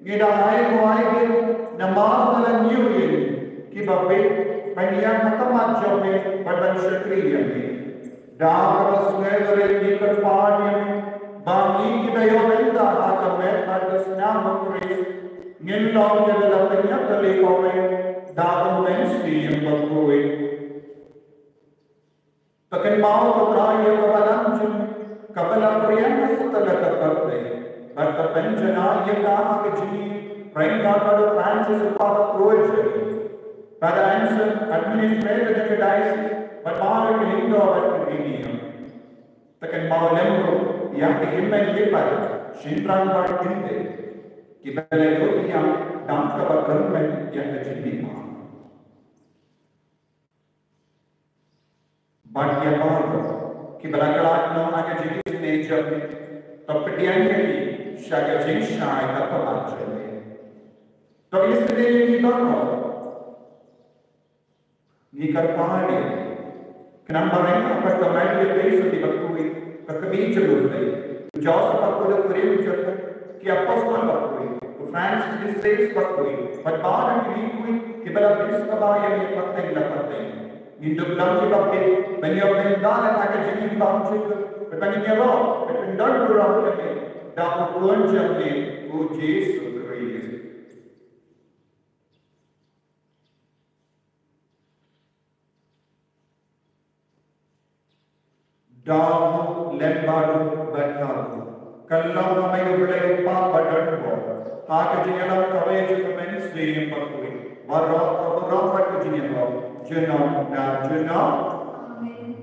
Ngi da ai ruh ai dien namar ba la ñiew ïa ngi kiba bit ban ïeng ha khmat jong me bad ban shakri ïa me. Da kaba sngewrit ngi kyrpad ïa me ba ngi kiba ïoh bynta ha ka met bad ka snam u Khrist ngin long kiba la pynïap da lade kawei da u Mynsiem Bakhuid. To kynmaw ko Trai ïa ka balang jong me kaba la pyrshang ha satlak ka pyrthei bad to pynjanai ïa ka ha ka jingïeit ryngkat bad u Francis u Papa Kyrteng, Father Anselm, administrator jong ka diocese, bad baroh ki lyngdoh bad ki riewniam. To kynmaw lem ruh ïa ki hynmen ki para, shynrang bad kynthei kiba la ïoh ïa dang kaba kyrmen ïa ka jingim. Bad ïa baroh kiba la khlad noh ha ka jingisynei jong me, to pdiang ïa ki sha ka jingshai ka palat jong me. To isynei ïa ki baroh. Ngi kyrpad ïa me. Khnang ba ryngkat bad ka Maria Theisotti bakhuid, ka kmie jong U Blei, u Joseph bakhuid u briew jong u, ki apostol bakhuid, u Francis de Sales bakhuid, bad baroh ki riewkhuid kiba la pynskhem ïa me pateng la pateng. Ngin dup long kiba bit ban ïoh pyndonkam ha ka jingim bymjukut, bad ban ïaroh bad pyndonkam ïa me da u Khun jong me u Jisu Khrist. Da u lem bad u bad ha u, ka long ha me U Blei u Kpa badonbor, ha ka jingïalam kawei jong ka Mynsiem Bakhuid, baroh ka burom bad ka jingïaroh junom na junom. Amen.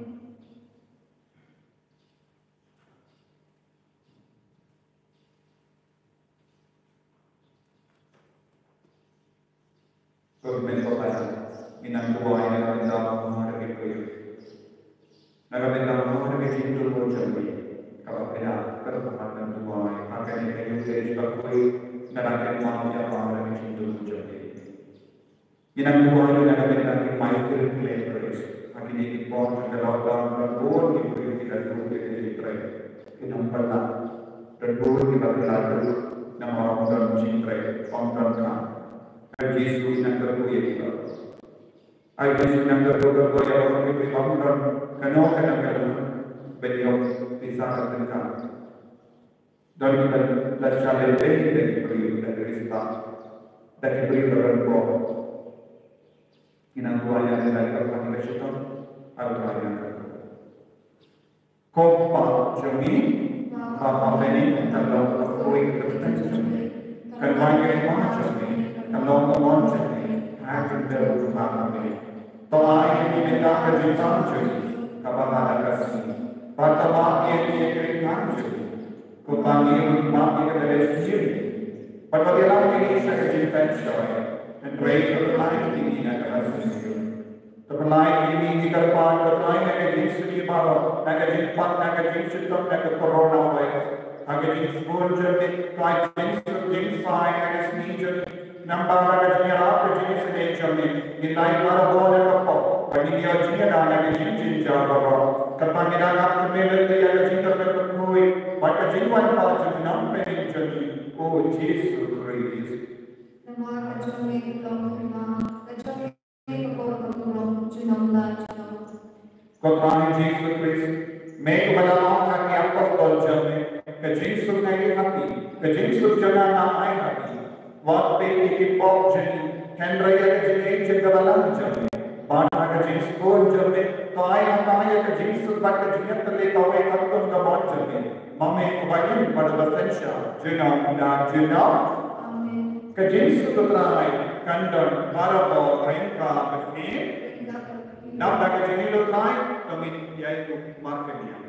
Ko hynmen ko para, ngin nang duwai na ka bynta u Mari Bakhuid. Na ka bynta u Mari Bakhuid, jingthoh jong ngi, kaba pynïaid, kaba pynïaid nang duwai ha kane ka Eucharist bakhuid, na ka bynta u Mari Bakhuid, jingthoh jong ngi. Ngin nang duwai ruh na ka bynta ki migrant laborers ha kine ki por jong ka lockdown, don bun ki briew ki la duh ïa ka jingtrei, ki nang pynlait, don bun kiba ki la duh namar ym don jingtrei, ym don kam. Ai Jisu, nang kyrkhu ïa kiba, ai Jisu, nang kyrkhu, kyrkhu ïa baroh ki briew bym don kano kano ka jingtrei ban ïoh pisa ka tyngka. Don kiba la shah leh beiñ da ki briew, da ki riewstad, da ki briew ba don bor. Ngin nang duwai ïa kane ka jingim kaba shitom, ai duwai ïa kane. Ko Kpa jong ngi ba ha bneng, kan long ka kyrteng jong me, kan wan ka hima jong me, kan long ka mon jong me ha ka khyndew ba ha bneng. To ai ïa ngi mynta ka jingpang jong ngi kaba ha la ka sngi, bad to map ïa ngi ïa ki riewkhuid jong ngi, kumba ngi ruh ngi map ïa kiba la sniew ïa ngi. Bad wat ïalam ïa ngi sha ka jingpynshoi, hynrei to pynlait ïa ngi na ka mynsiem. To pynlait ïa ngi, ngi kyrpad, to pynlait na ka jingsniew baroh, na ka jingpang, na ka jingshitom, na ka corona virus. Ha ka jingsbun jong me, to ai jingsuk jingshai ha ka sngi jong ngi. Namar ha ka jingïarap ka jingisynei jong me, ngin lait barabor na ka pop, bad ngin ïoh jingïada na ka jingjynjar baroh. Kata ngi da ap kyrmen ïa ka jingkyrmen bakhuid bad ka jingwan pat jong u Nongpynim jong ngi, u Jisu Khrist. Namar ka jong me ka long ka hima, ka jong me ka por, ka burom, junom la junom. Ko Trai Jisu Khrist, me uba la ong ha ki apostol jong me, ka jingsuk nga ai ha phi, ka jingsuk jong nga nga ai ha phi. Wat peit ïa ki pop jong ngi, hynrei ïa ka jingïeit jong ka Balang jong me. Bad ha ka jingsbun jong me, to ai ha ka, ïa ka jingsuk bad ka jingïatylli kawei katkum ka mon jong me. Ma me uba im bad uba synshar junom la junom. Amen. Ka jingsuk u Trai kan don barabor ryngkat bad phi. Ryngkat bad phi. Naba ka jingïeit u Trai, to ngin ïai markylliang.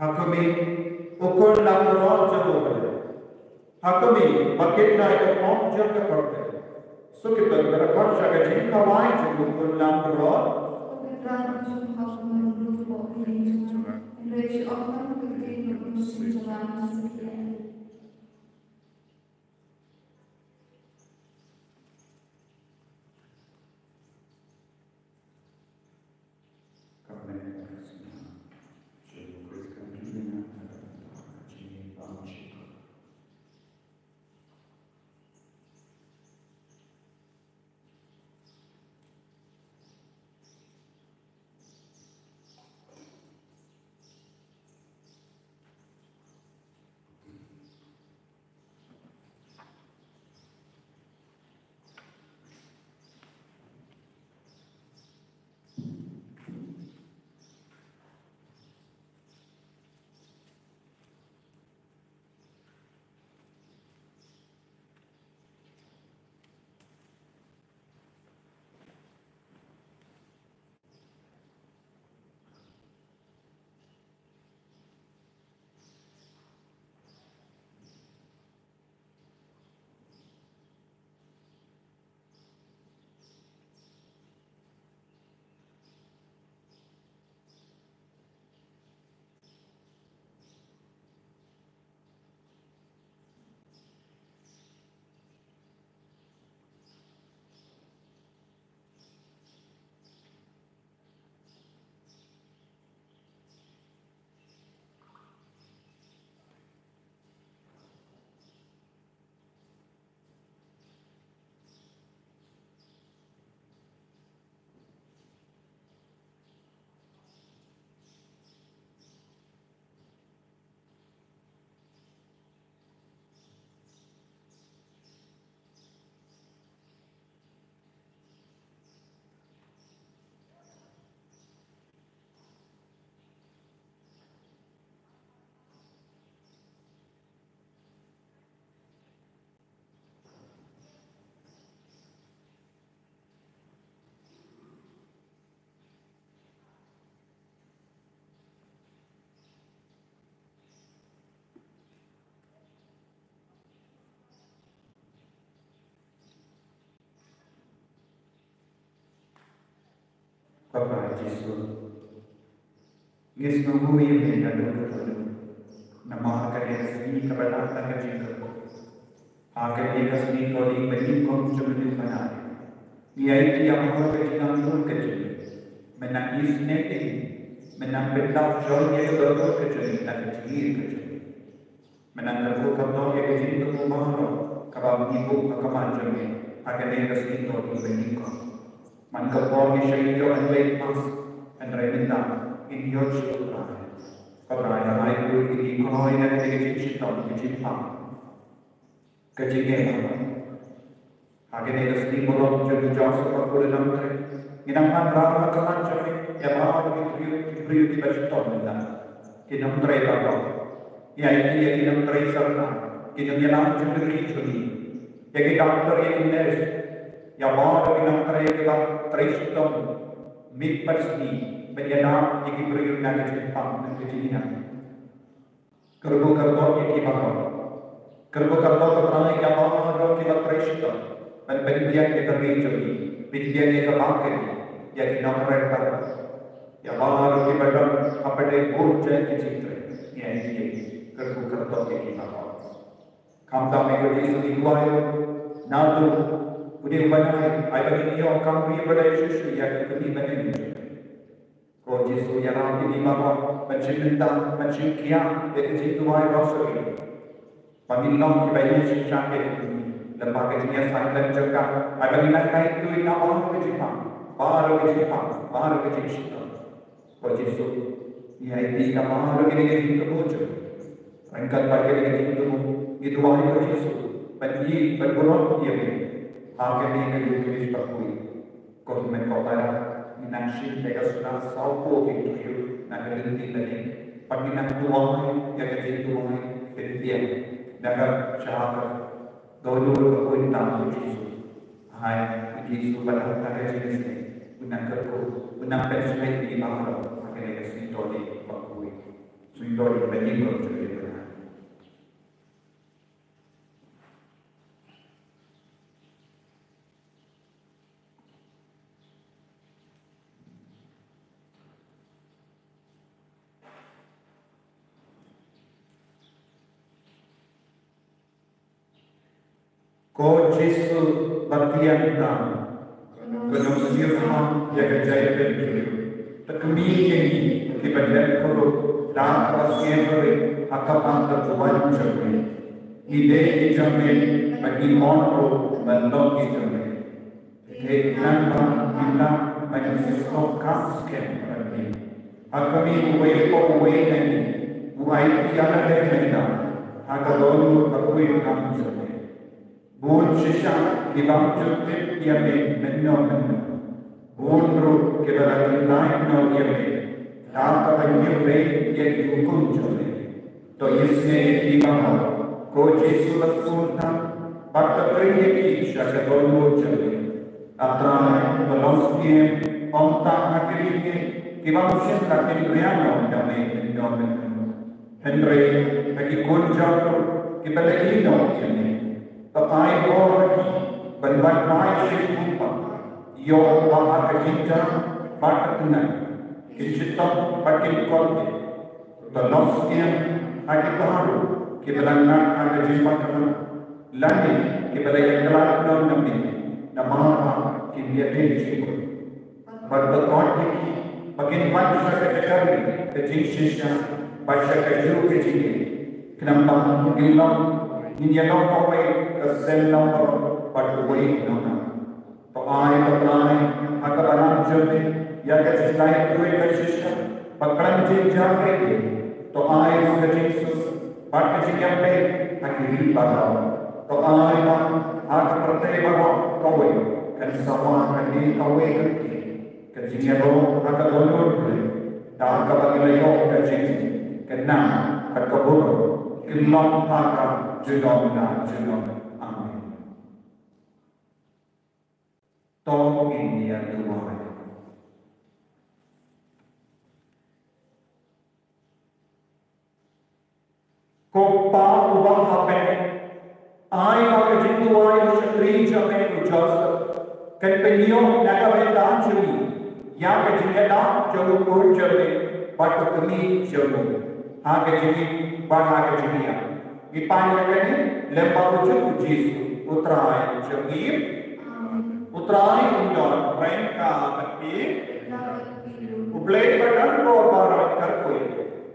Ha khmih, u khun langbrot jong U Blei. Ha khmih, ba kit na ka pop jong ka pyrthei. Suk ïa ka, ba rakot sha ka jingkawei jong u khun langbrot. Ko Trai Jisu, ngi sngewnguh ïa me naduh kaba ïaid, namar kane ka sngi kaba dang ka jingkyrkhu. Ha kane ka sngi Kynrad ba nyngkong jong ka jingpynïaid, ngi aiti ïa baroh ka jingangnud ka jong me. Me nang isynei ïa ngi, me nang pynlong shong ïa ka dohnud ka jong ngi, ka jingïeit ka jong ngi. Me nang kyrkhu kyrdoh ïa ka jingthmu baroh kaba ngi buh ha khmat jong me ha kane ka sngi Kynrad ba nyngkong. Man ka por ngi shait ïoh ban leit Mass, hynrei mynta ngin ïoh shuh Trai. Ko Trai, la ai khuid ïa ngi kynnoh ïa kane ka jingshitom, ka jingpang, ka jingeh. Ha kane ka sngi burom jong u Joseph Bakhuid u nongtrei, ngi nang wanrah ha khmat jong me ïa baroh ki briew, ki briew kiba shitom mynta. Ki nongtrei baroh, ïa ki, ïa ki nongtrei sorkar, ki nongïalam jong ka ri jong ngi, ïa ki doctor, ïa ki nurse, ïa baroh ki nongtrei kiba trei shitom miet bad sngi ban ïada ïa ki briew na ka jingpang, na ka jingïaid. Kyrkhu kyrdoh ïa ki baroh. Kyrkhu kyrdoh, ko Trai, ïa baroh kiba trei shitom ban pynbiang ïa ka ri jong ngi, pynbiang ïa ka bam ka dih, ïa ki nongrep baroh, ïa baroh kiba don hapdeng bun jait ki jingtrei. Ngi aiti ïa ki, kyrkhu kyrdoh ïa ki baroh. Khamtam, ko Jisu, ngi duwai, naduh une u bnai, ai ba ngin ïoh kam ri ba dei shuh shuh ïa ka kmie bneng jong me. Ko Jisu, ïarap ïa ngi baroh ban shim bynta, ban shim khia ïa ka jingduwai Rosary, ba ngin long kiba ïeit shyrkhei ïa ka kmie lyngba ka jingïasaid jong ka, ai ba ngin nang ïai tuid na baroh ka jingpang, baroh ka jingpang, baroh ka jingshitom. Ko Jisu, ngi aiti ïa baroh kine ki jingthmu jong ngi. Ryngkat bad kine ki jingthmu, ngi duwai, ko Jisu, ban ïeit, ban burom ïa me ha kane ka Ïukharist bakhuid. Ko Hynmen, ko para, ngi nang shim ïa ka sla sawphew hynriew na ka lynti lane, bad ngi nang duwai ïa ka jingduwai pynbiang na ka shahada Dohnud ba bun tam u Jisu. Hai u Jisu ba don ha ka jingïaseng, u nang kyrkhu, u nang pynshoi ïa ngi baroh ha kane ka sngi Dohnud bakhuid. Sngewthuh ïa ka jingkyrkhu jong ki briew. Ko Jisu ba thiang tam, ko Nongïalam ïa ka jaitbynriew, to kmie ïa ngi kiba dep khuslai da kaba sngewrit ha ka bynta ka duwan jong me. Ngi dei ki jong me bad ngi mon ruh ban long ki jong me. Te nang ba mynta ban ïasoh kam skhem bad me. Ha khmih uwei pa uwei na ngi, u ai ïa lade mynta ha ka dohnud ba khuid kam jong me. Bun shisha ki bym ju tip ïa me mynno mynno. Bun ruh kiba la kyndait noh ïa me da kaba ñiew beiñ ïa ki hukum jong me. To isnei ïa ki baroh, ko Jisu ba sngewthuh, bad to khring ïa ki sha ka dohnud jong me. A Trai ba longskien, ym tang ha ki jingim kiba ym shym la kynriah noh da me mynno mynno, hynrei ha ki khun jong u kiba la ïehnoh ïa me. To ai bor ha ki ban wan phai sha ki kumba, ïoh ba ha ka jingjia bad ka tnat kin shitom bad kin kordit. To longskien ha ki baroh kiba la ngat ha ka jingbakla, lane kiba la ïakhun noh na me, namar ba kim ïadei jingmut. Bad to ïoh ïa ki ba kin wan sha ka jaka ri ka jingshisha bad sha kajuh ka jingïeit, khnang ba ngin long, ngin ïa long kawei ka seng nongrim bad uwei u nongap. To ai ko Trai ha ka balang jong me ïa ka jinglait khuid ka shisha ba khlem jingjia ei ei. To ai ka jingsuk bad ka jingïapeit ha ki ri baroh. To ai ba ha ka pyrthei baroh kawei kan sawa kane kawei ka ktien, ka jingïaroh ha ka dohnud briew, da kaba ngi la ïoh ka jingkynmaw bad ka burom, kin long ha ka junom la junom. Amen. To ngin ïa duwai. Ko Pa uba ha bneng, ai ba ka jingduwai u shakri jong me u Joseph kan pynïoh na ka bynta jong ngi ïa ka jingïada jong u khun jong me bad u kmie jong u, ha ka jingim bad ha ka jingïap. Ngi pan ïa kane lyngba u juh u Jisu u Trai jong ngi. U Trai un don ryngkat bad phi. U Blei ba don bor baroh kyrkhu ïa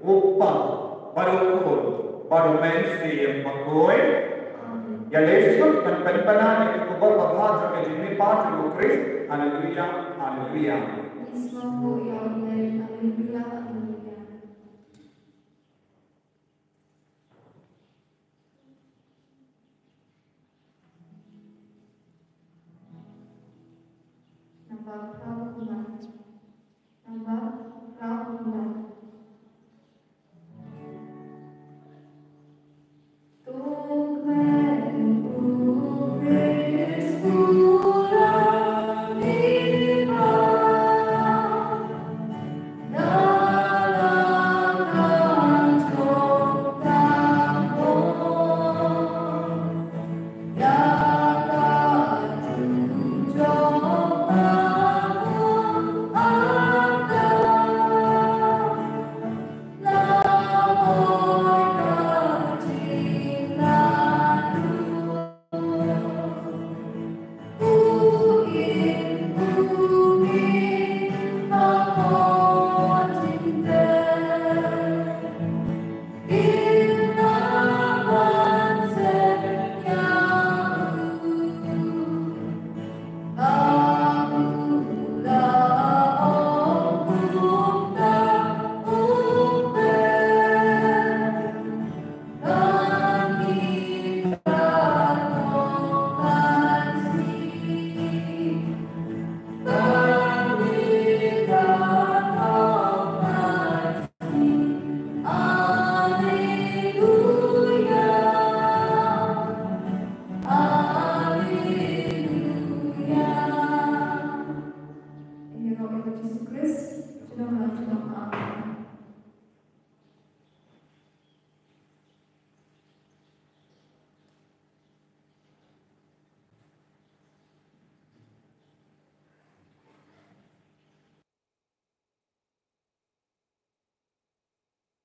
u, u Kpa bad u Khun bad u Mynsiem Bakhuid. Ïa lei suk ban pynpaw ïa ka khubor babha jong ka jingmihpat jong u Khrist. Haleluya, haleluya. Haleluya, haleluya.